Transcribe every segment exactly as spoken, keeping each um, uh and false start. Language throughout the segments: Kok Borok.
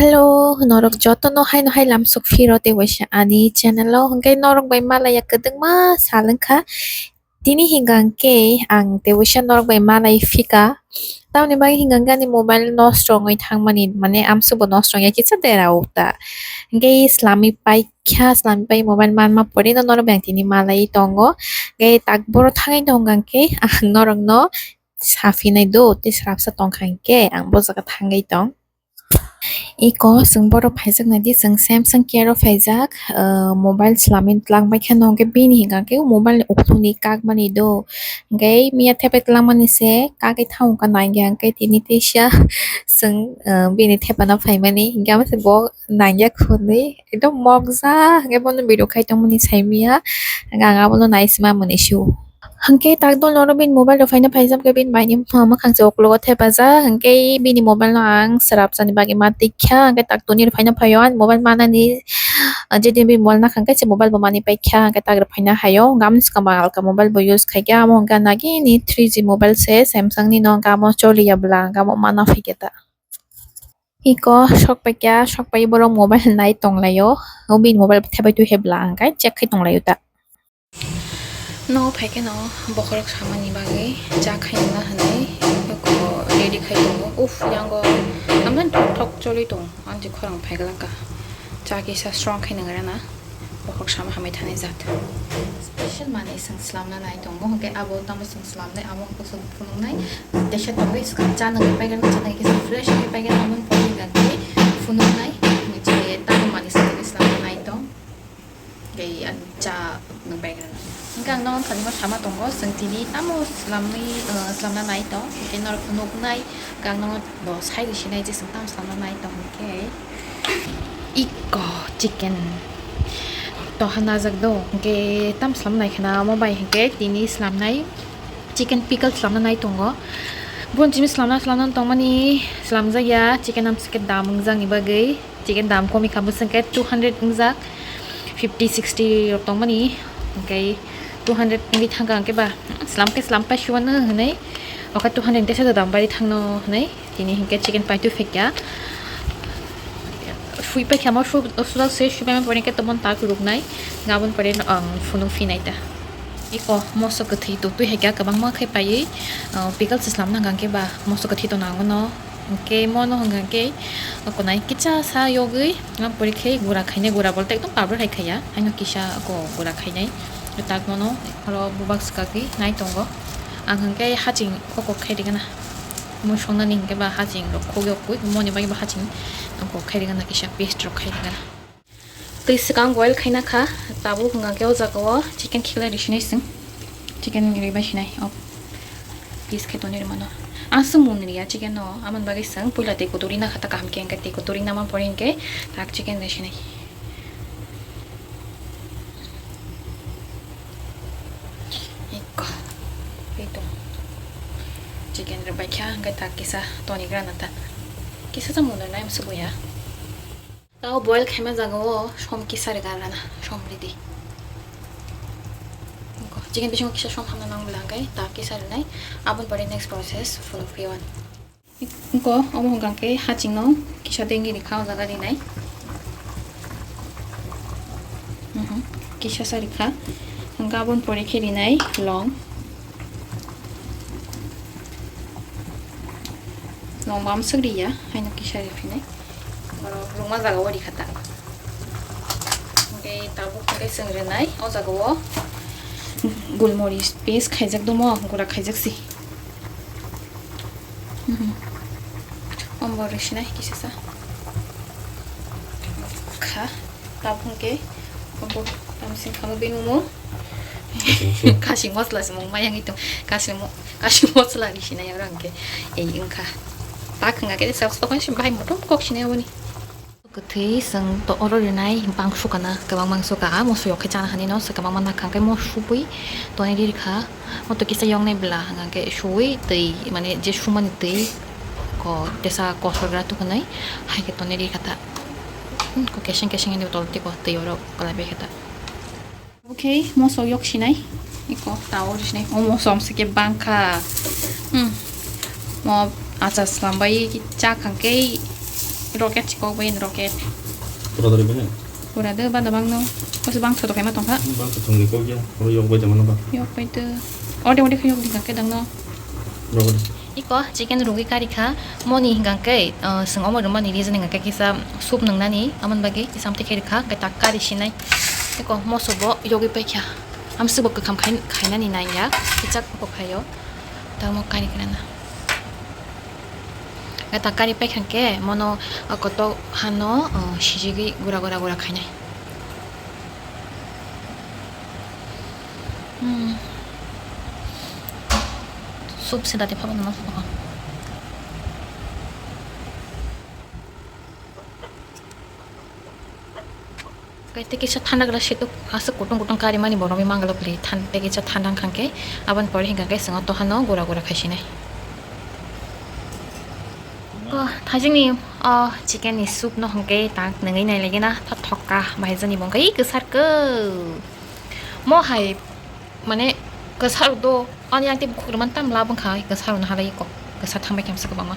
Hello, norok jotono haino hai lamsok phiro tei waisa ani channel o. Hwnkhe norok bai malaya kwdwkma sal wngkha. Tini hinkha hwnkhe ang tei waisa norok bai malai phika. Tamoni bagwi hinkha hwnkhe ani mobile nosto wngwi thangmani, mane amsukbo nosto wngya kisa dera o ta. Hwnkhe slamwi paikha, slamwi pai mobile manma porino norok bai ang tini malai tongo. Hwnkhe takboro thangwi tongkha hwnkhe ang norokno saphinai do, tei swrapsa tongkha hwnkhe ang bo jaga thangwi tong. Iko chwng borok phaijak naidi, chwng Samsung Care o phaijak, ah, mobile swlamwi twlang baikha no, hwnkhe bini hinkha khe mobile ni ukuluni kakmani do, hwnkhe miya thepai twlangmani se kagwi thangkha nangya, hwnkhe tini teisa chwng, ah, bini thepana phaimani, hwnkhe amo se bo nangya khunui ekdom mokjak, hwnkhe bono video khai tongmani saimanya, hwnkhe ang abono naisima mwnwi sio. Hwnkhe tak dol norok bini mobile rok phaina phaijak, hwnkhe bini bai ni mwkhang se uklogo thepajak, hwnkhe bini mobile no ang swrapsani bagwi ma tikha, hwnkhe tak toni rok phaina phaio ani mobile manani, ah, je din bini mobile nakha hwnkhe se mobile bo manwi paikha, hwnkhe tak rok phaina haio, hwnkhe amoni swkang bo alka mobile bo use khaikha, amo hwnkhe nagini three G mobile se Samsung ni no, hwnkhe amo choliya bwla, hwnkhe amo mana phaikha ta. Iko sok paikha, sok pai borok mobile nai tonglaio, o bini mobile thepai twi hai bwla hwnkhe check khai tonglaio ta. No phaikhe no bokhorok samani bagwi cha khaina hwnwi eko ready khai tongo. Uff, yango tamjani thok thok choli tongo. Ani khorang phaiglak ka. Cha kisa strong khai nang rana. Bokhorok sama hamai thani jat. Special manwi chwng swlamna nai tongo. Hwnkhe abo tamo chwng swlamnai, amo hwnkhe chwng phunuknai. Teisa tongwi swkang cha nangwi paigana, cha nangwi kisa fresh khai paigana, amo phunuknai. Je tamo manwi swlamna nai tong. Tei ang cha nung bai rwna. Hwnkhe ang nono thani ma sama tongo, chwng tini tamo swlamwi, uh, swlamna nai tong, hwnkhe norok nuknai, hwnkhe ang nono bo sai rw sinai je chwng tamo swlamna nai tong hwnkhe. Iko chicken toha najak do, hwnkhe tamo swlamna nai khwna omo bai hwnkhe tini swlamnai chicken pickle swlamna nai tongo. Bun chini swlamna swlamna tongmani swlamjakya, chicken amsike dam wngjakni bagwi. Chicken dam kom wngkha bwswk khe two hundred wngjak, fifty, sixty rok tongmani, hwnkhe two hundred wngwi thangkha, hwnkhe ba slam khe slam paisukmano hwnwi, okha two hundred ni teisa dam bai thangno hwnwi, tini hwnkhe chicken paitwi phaikha, sui paikha mo, su-, sujak se sui paima pore khe tomon tak ruknai, gabon pore ang phunuk phinai ta. Iko moso kwthwi tuktwi hai kha, kwbangma khai paiwi, ah, pickle se slam nang khe ba moso kwthwi tong nango no. Hwnkhe mono hwnkha khe, o, konai kisa sa yogwi, ah, pori khe gura khainai, gura bolte ekdom powder hai khaiya, haino kisa ko gura khainai. Tak mono oro bubak swkagwi nai tongo. Ang hwnkhe haching kok kok khai rigana. Mui songnani hwnkhe ba haching rok khogwi okwi, moni bagwi ba haching kok khai rigana, kisa paste rok khai rigana. Twi swkang boil khaina kha, tabuk hwnkha khe o jaga o chicken khiklai rw sinai chwng. Chicken rw bai sinai, o piece khe tonwi rwmano. Ang swngmung nini ya chicken no, amoni bagwi chwng puila twi kutui rina kha ta kaham khe, hwnkhe twi kutui rina man pore hwnkhe tak chicken rw sinai. Ikko, ei to. Chicken rw bai kha, hwnkhe tak kisa toni grana ta. Kisa chamung nai swbu ya. Tao boil khaima jaga o som kisa rwgana, som rwdi. Chicken bisingo kisa som hamna nang bwla hwnkhe ta kisa rwnai, aboni pore next process phunuk phiyo. Wngkha omo hwnkha khe hachingno kisa dengwi rikha o jaga rinai. Mhm. Kisa sa rikha. Hwnkhe aboni pore khe rinai long. Long bam swk riya, haino kisa riphinai. Oro rungma jaga o rikha ta. Hwnkhe tabuk hwnkhe chwng rwnai o jaga o gulmoris paste khaijak dumo, gura khaijak si. Mhm. Ombo rwsinai kisa sa. Kha, tabuk hwnkhe obo tamsing khamwi bini umo. Kasing mosla se mung mayang itu. Kasing mo-, kasing mosla rwsinai oro hwnkhe. Ei wngkha. Tak hwnkha khe sab stok se bai motom kok sinai oboni. Kwthwi chwng to oro rinai bang sukana, kwbang bang suka, ah, moso yok khe chana hani no se kwbangma nakha, hwnkhe mo subui tonwi ri rikha, mo to kisa yoknai bwla, hwnkhe suwi twi, mane je sumani twi ko tesa kosorgra tukunai, hai khe tonwi rikha ta, hmm, ko keseng keseng ni botol tei ko twi oro kwlai bai kha ta. Oke, moso yok sinai. Iko tao ri sinai. O moso amse ke bangkha. Hmm. Mo achar slam bai ki cha khang ke Rocket si kok bai rocket. Pura dari bini. Pura de ba da bang no. Bas bang thoto khaima tongkha. Bang thoto ni kok ya. Oro yok bai da mano ba. Yok bai de. Ode ode yok di kake dang no. Yok bai. Iko chicken rugwi kari kha. Moni hingkha khe, uh, swng omo rwmani reason hingkha khe kisa soup nwngnani. Amon bagwi kisa amtwi khe rwkha. Khe tak kari sinai. Iko moso bo yogwi pai kha. Amswk bo kwkham khai-, khainani nai ya. Kichak bo khaio. Tamo kari khe nana. Gata kari paikha khe mono, o, kotok hano, o, sijigwi gura gura gura khainai. Hmm. Soup se dati phabo nang. Kei tei kisa thanda glass se tok aswk kutung kutung karimani borokni mangalo kwlwi than-, tei kisa thanda wngkha khe aboni pore hingkha khe chwng o tohano gura gura khai sinai. O, thajikni o chicken ni soup no hwnkhe tak nungwi nai lagi na, tha thokka bahai jani bo hwnkhe kwsar khe mo hai. Mane kwsarok do, ani yang tei bukhuk rwmani tam lab wngkha, kwsarok no halai kok, kwsar thangbai khe amsa kwbangma.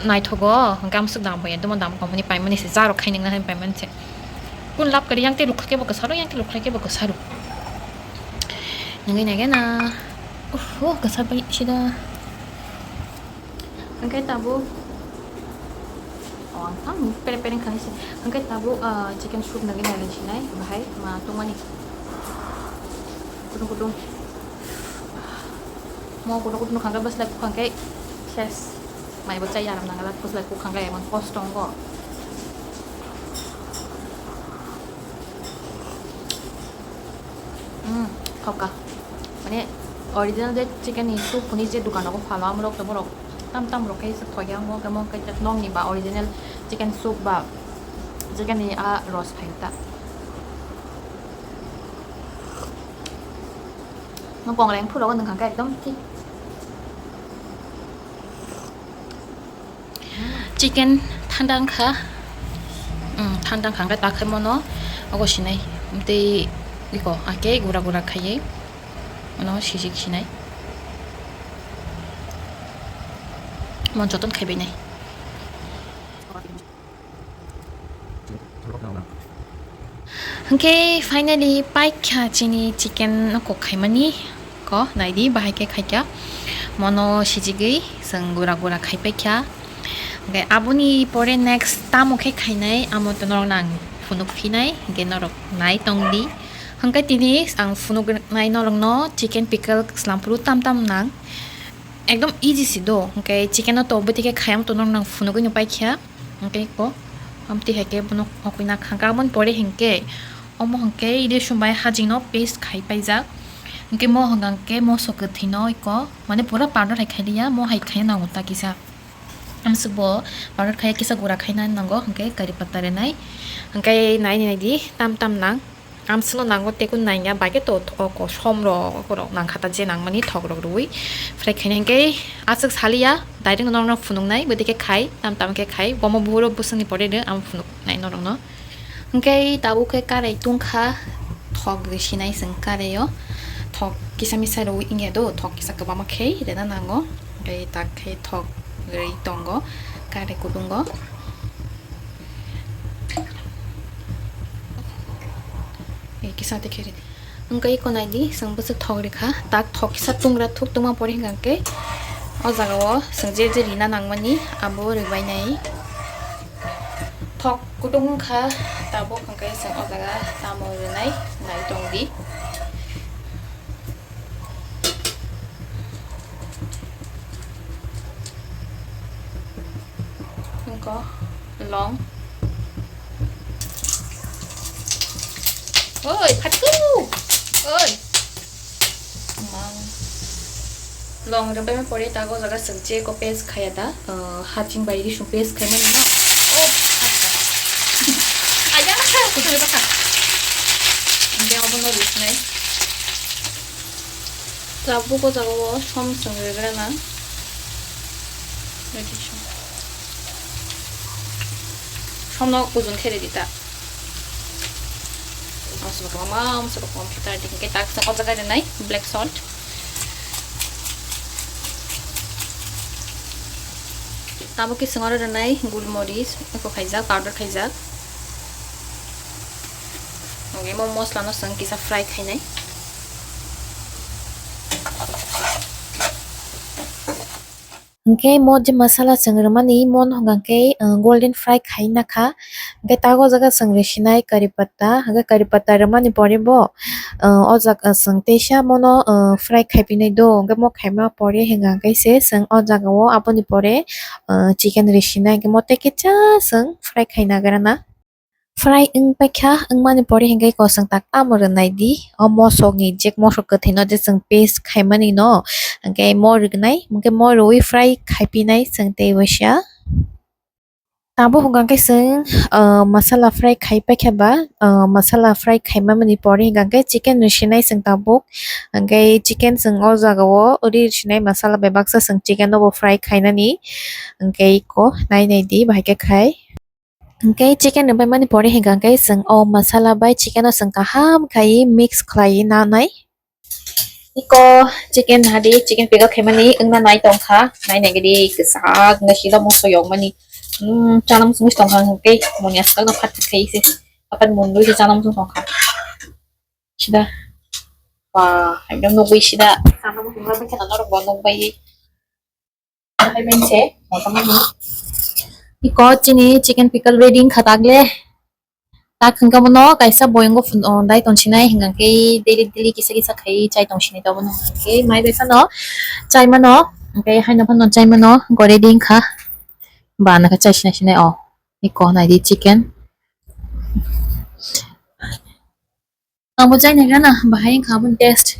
Naithogo, hwnkhe amswk dam hoya, dumo dam company paimani se, jarok khai nungna hinwi paimani se. Kun lab kwrwi yang tei lukha khe bo kwsaro, yang tei lukha khe bo kwsaro. Nungwi nai gana, uff, kwsar bai sida. Hwnkhe tabuk, o, ang tamo pere pere wngkha hai se. Hwnkhe tabuk, ah, chicken soup nugwi nai sinai, bahai ma tongmani. Kutung kutung. Mo kutung kutung wngkha khe bwslai kukha khe ses. Mai bo chai aram nangala bwslai kukha khe emon kosto wngo. Hmm, thokka. Mane original je chicken ni soup hwnwi je dukano bo phano amorok to borok tam tam rok khe se thokya amo khe mo khe nokni ba original chicken soup ba chicken ni a ros phai ta. No kongreng phulo nung kha khe ekdom thik. Chicken thanda wngkha, um, thanda wngkha, hwnkhe ta khe mono ogo sinai, tei iko ake gura gura khaiwi mono sijik sinai, mon joton khaibai nai. Hwnkhe finally paikha chini chicken no kok khaimani ko naidi bahai khe khaikha mono sijigwi chwng gura gura khaipaikha. Hwnkhe aboni pore next tamo khe khainai amo to norok nang phunuk phinai hwnkhe norok nai tongdi. Hwnkhe tini ang phunuknai norokno chicken pickle swlampuru tam tam nang ekdom easy si do hwnkhe chicken no to bwtwi khe khayang to norok nang phunugwi no paikha. Hwnkhe iko amtwi hai khe bono hokwi na kha, hwnkhe aboni pore hinkhe omo hinkhe rosong bai hajingno paste khai paijak. Hwnkhe mo hwnka hwnkhe moso kwthwino iko mane pura powder hai khai liya, mo hai khai nango ta kisa. Amswk bo powder khai kisa gura khai nani nango, hwnkhe kari pata renai. Hwnkhe nai nai di tam tam nang. Amswkno nango tei kunu nangya, bai khe to oko somrok, okorok nangkha ta, je nangmani thokrok rwui fry khainai. Hwnkhe aswk saliya, direct norokno phunuknai, bwtwi khe khai, tam tam khe khai, bomo buhuro bwswkni pore rw, amo phunuknai norokno. Hwnkhe tabuk khe karai tungkha, thok rwi sinai chwng karaio, thok kisa misa rwui wngya do, thok kisa kwbangma khe rwna nango, hwnkhe tak khe thok rwi tongo karai kutungo. Ei kisa tei khe ridi. Wngkha iko nai di, chwng bwswk thok rikha. Tak thok kisa tungra thuk tungma pore hwnkha khe o jaga o chwng je je rina nangmani abo rwbai nai. Thok kutung wngkha, tabuk hwnkhe chwng o jaga tamo rwnai nai tong di. Wngkha long. Oi, phatku! Oi! Mang. Long rwbaima pore tago jaga chwng je ko paste khaya da. Uh, haching bai risum paste khaimani no. Oh, acha. Aya, kuchuk baka. Hingke obono risnai. Tabuk o jaga o som chwng regra na. Somno ojon khe ridi ta. Aswk kwbangma, aswk kwbangma khe ta ridi. Hingke tak chwng o jaga rinai black salt. Tabuk khe chwng oro rwnai gulmoris, eko khaijak, powder khaijak. Hwnkhe mo mosla no chwng kisa fry khainai. Hwnkhe mo je masala chwng rwmani mo no hwnkha khe, uh, golden fry khai nakha. Hwnkhe tabuk o jaga chwng rwsinai kari patta, hwnkhe kari patta rwmani pore bo, uh, o jaga chwng teisa mono, uh, fry khai pinai do. Hwnkhe mo khaima pore hwnkha khe se chwng o jaga o aboni pore, uh, chicken rwsinai hwnkhe mo tei kisa chwng fry khai nagra na. Fry wng paikha, wngmani pore hwnkhe kosong tak tamo rwnai di. O mosok ni je mosok kwthwi no je chwng paste khaimani no, hwnkhe mo rwnai, hwnkhe mo rwi fry khai pinai chwng tei waisa. Tabuk hwnkha khe chwng, ah, masala fry khai paikha ba, ah, masala fry khaimani pore hwnkha khe chicken rwsinai chwng tabuk. Hwnkhe chicken chwng o jaga o uri rwsinai masala bai baksa chwng chicken no bo fry khainani. Hwnkhe iko nai nai di bahai khe khai. Hwnkhe chicken rwbaimani pore hwnkha khe chwng o masala bai chicken no chwng kaham khai mix khlai nanai. Iko chicken hadi chicken pickle khaimani wngna nai tongkha, nai nai gidi kwchak wngkha sida moso yokmani. Hmm, chana muchung muchung tongkha hwnkhe moni aswk no phat khai se apat mun rwi se chana muchung tongkha. Sida. Wah, ekdom nugwi sida. Chana muchung rwi khana norok bo nugbai. Hai mense, motom no. Iko chini chicken pickle ready wngkha tagle. Tak hwnkhe bono kaisa boyongo phun-, o, dai tongsinai hwnkha khe daily daily kisa kisa khai chai tongsinai tobono hwnkha khe mai bai phano chai mano, hwnkhe haino phano chai mano, go ready wngkha. Ba nokha chai sinai sinai o. Iko nai di chicken. Ang bo chai nai gana, bahai wngkha aboni taste.